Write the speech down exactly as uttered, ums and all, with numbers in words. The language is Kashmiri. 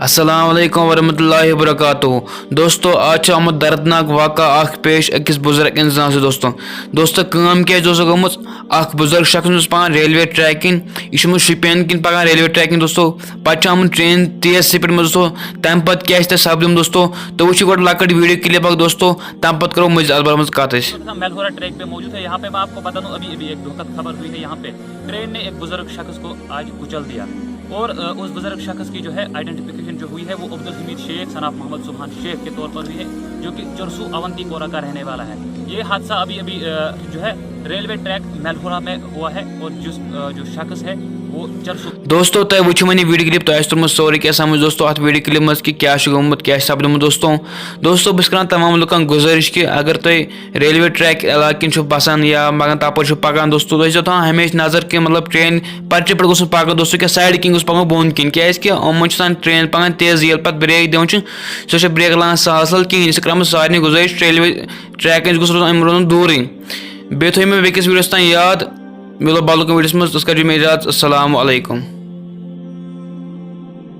السلام علیکم ورحمۃ اللہ وبرکاتہ۔ دوستو، آز چھُ آمُت دردناک واقعہ اکھ پیش أکِس بُزرگ انسان سۭتۍ۔ دوستو، دوستو، کٲم کیٛاہ چھِ دوستو گٔمٕژ؟ اکھ بُزرگ شخص اوس پکان ریلوے ٹریک کِنۍ، یہِ چھُ آمُت شُپین کِنۍ پکان ریلوے ٹریک کِنۍ دوستو، پتہٕ چھُ آمُت ٹرین تیز سپیڈ منٛز دوستو، تمہِ پتہٕ کیٛاہ چھِ تتہِ سپدیومُت دوستو؟ تُہۍ وٕچھِو گۄڈٕ لۄکٕٹ ویڈیو کلپ اکھ دوستو، تمہِ پتہٕ کرو مزید اتھ بارس منٛز کتھ أسۍ۔ میلہورا ٹریک پہ موجود ہے، یہاں پہ میں آپ کو بتا دوں، ابھی ابھی ایک دکھد خبر ہوئی ہے، یہاں پہ ٹرین نے ایک بزرگ شخص کو آج کچل دیا اور اس بزرگ شخص کی جو ہے آئیڈینٹیفیکیشن جو ہوئی ہے وہ عبدالحمید شیخ سناف محمد سبحان شیخ کے طور پر ہوئی ہے، جو کہ چرسو اونتی پورہ کا رہنے والا ہے۔ یہ حادثہ ابھی ابھی جو ہے ریلوے ٹریک میلہورا میں ہوا ہے اور جس جو شخص ہے وہ چرسو۔ دوستو، تۄہہِ وٕچھِو وۄنۍ یہِ ویڈیو کلپ، تۄہہِ آسہِ توٚرمُت سورُے کینٛہہ سمجھ دوستو، اتھ ویڈیو کلپ منٛز کہِ کیٛاہ چھُ گوٚمُت، کیٛاہ چھُ سپدیومُت دوستو۔ دوستو، بہٕ چھُس کران تمام لُکن گُزٲرِش کہِ اگر تُہۍ ریلوے ٹریک علاقہٕ کِنۍ چھِو بسان یا مگر تپٲرۍ چھِو پکان دوستو، تُہۍ ٲسۍزیو تھاوان ہمیشہِ نظر کہِ مطلب ٹرین پٹرِ پٮ۪ٹھ گوٚژھ نہٕ پکُن دوستو، کینٛہہ سایڈٕ کِنۍ گوٚژھ پکُن بۄن کِنۍ، کیٛازِ کہِ یِمن چھُ آسان ٹرین پکان تیز، ییٚلہِ پتہٕ بریک دِوان چھِ، سۄ چھےٚ بریک لاگان سہل سہل کِہینۍ۔ أسۍ چھِ کران سارنٕے گُزٲرِش ریلوے ٹریک نِش گوٚژھ روزُن، أمۍ روزُن دوٗرٕے۔ بیٚیہِ تھٲیِو مےٚ بیٚکِس ویڈیوس تام یاد، مِلو بدل کُنہِ ویڈیوس منٛز، تُہۍ کٔرِو مےٚ اجازت، السلام علیکم۔